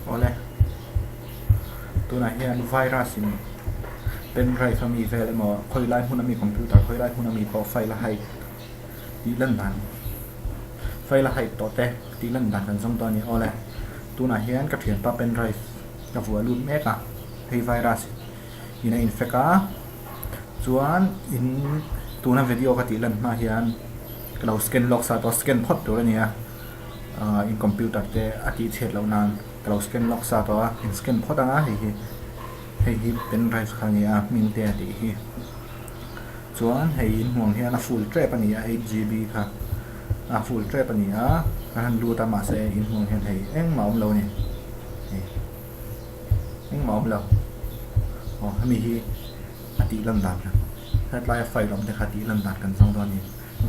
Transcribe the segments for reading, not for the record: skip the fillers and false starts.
Awle, tunah hian virus in pen drive ami vel emaw khawi lai hmun ami computer khawi lai hmun ami pawh file a hide tih lan dan file a hide tawh te tih lan dan kan zawng dawn a ni. Awle, tunah hian ka thianpa pen drive ka vuah lut mek a, hei virus in a infect a, chuan in tuna video ka tih lan hma hian ka lo scan lawk sa tawh a, scan phawt tur a ni a. Ahh in computer te a tih chhiat loh nan ka lo scan lawk sa tawh a, in scan phawt ang a hei hi hei hi pen drive kha a ni a hming te a tih hi chuan hei in hmuh ang hian a full tep a ni a 8gb kha a full tep a ni a kan han lut a mahse in hmuh ang hian hei engmah a awm lo a ni hei engmah a awm lo aw hemi hi a tih lan dan hetlai a file awm te kha tih lan dan kan zawng dawn a ni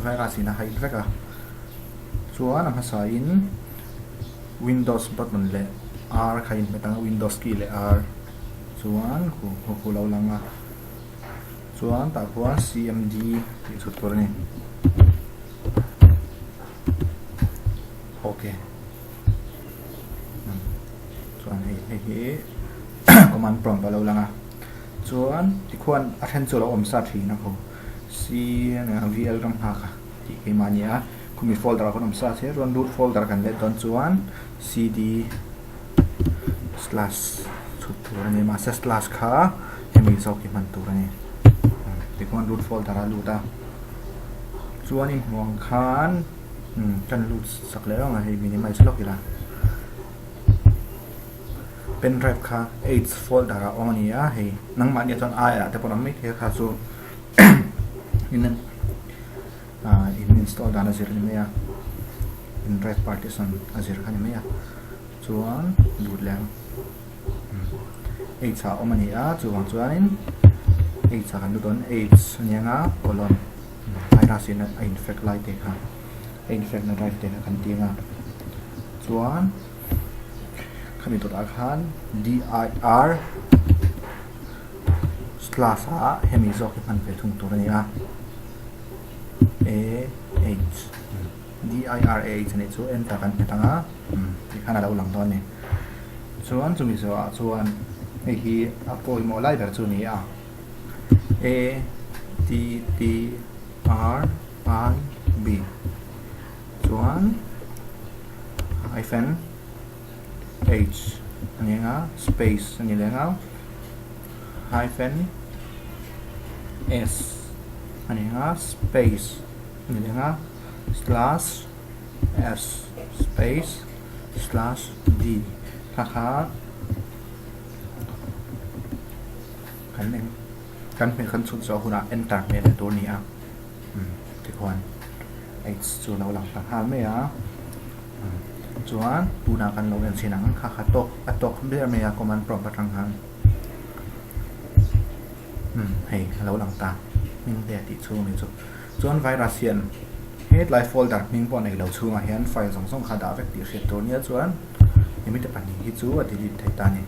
virus in a hide vek a. Chuan a hmasain Windows button leh R kha a inhmet ang a, Windows key leh R chuan khu khu khu lo lang a, chuan tah khuan cmd tih chhut tur a ni. Ok chuan hei hei hi command prompt a lo lang a, chuan tikhuan a then chu a lo awm sa thin a khu c vl ram nghak a. tih keimah a ni a, khumi folder ah khawn awm sa che chuan root folder kan let dawn chuan cd slash chhut tur a ni mahse slash kha hemi zawk hi hman tur a ni tikhuan root folder a lut a chuan in hmuh ang khan kan lut sak leh reng a hei minimize lawk ila pen drive kha aids folder ah awm a ni a hei nangmahni ah chuan ai ah te pawh an awm maithei a kha chu. In in install dan a zir a ni mai a in drive partition a zir kha a ni mai a chuan lut leh ang h ah a awm a ni a chuvang chuanin h ah kan lut dawn h a ni ang a colon virus in a infect lai te kha a infect na drive te kha kan ti ang a chuan khami dawtah khan dir Class ah hemi zawk hi hman ve thung tur a ni a, A H D I R A H a nih chu enter kan hmet ang a, tikhan a lo lang dawn a ni. Chuan chumi zawhah chuan hei hi a pawimawh lai ber chu a ni a, A T T R I B chuan hyphen H a ni ang a, space a ni leh ang a. hyphen s a ni ang a space a ni leh ang a slash s space slash d kha kha kan eng kan hmel kan chhut zawh hunah enter hmel leh tur a ni a tikhuan h chu a lo lang ta nghal mai a chuan tunah kan lo en chhin ang kha kha tawk a tawk ber mai a command prompt atang khan. Umm hei a lo lang ta hming te a tih chhung a ni chu chuan virus hian hetlai folder hming pawh nei lo chhungah hian file zawng zawng kha a dah vek tih hriat tur nia chuan hemi te pahnih hi chu a delete thei ta a ni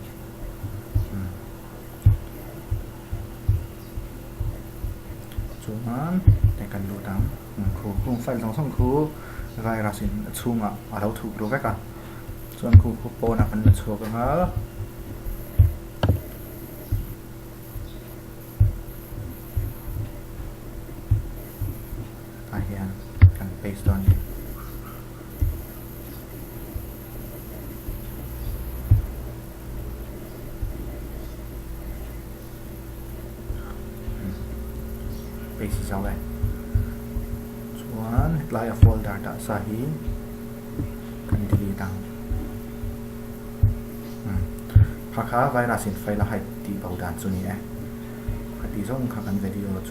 umm chuan hei kan lut ang khu khung file zawng zawng khu virus in a chhungah a lo thuk ru vek a. Chuan khu khu pawnah kan la chhuak ang a. Tah hian kan paste dawn a ni. Paste zo e. Chuan hetlai a folder dah sa hi kan delete ang. Kha kha virus in file a hide tih bo dan chu ni e. Khati zawng kha kan video chu.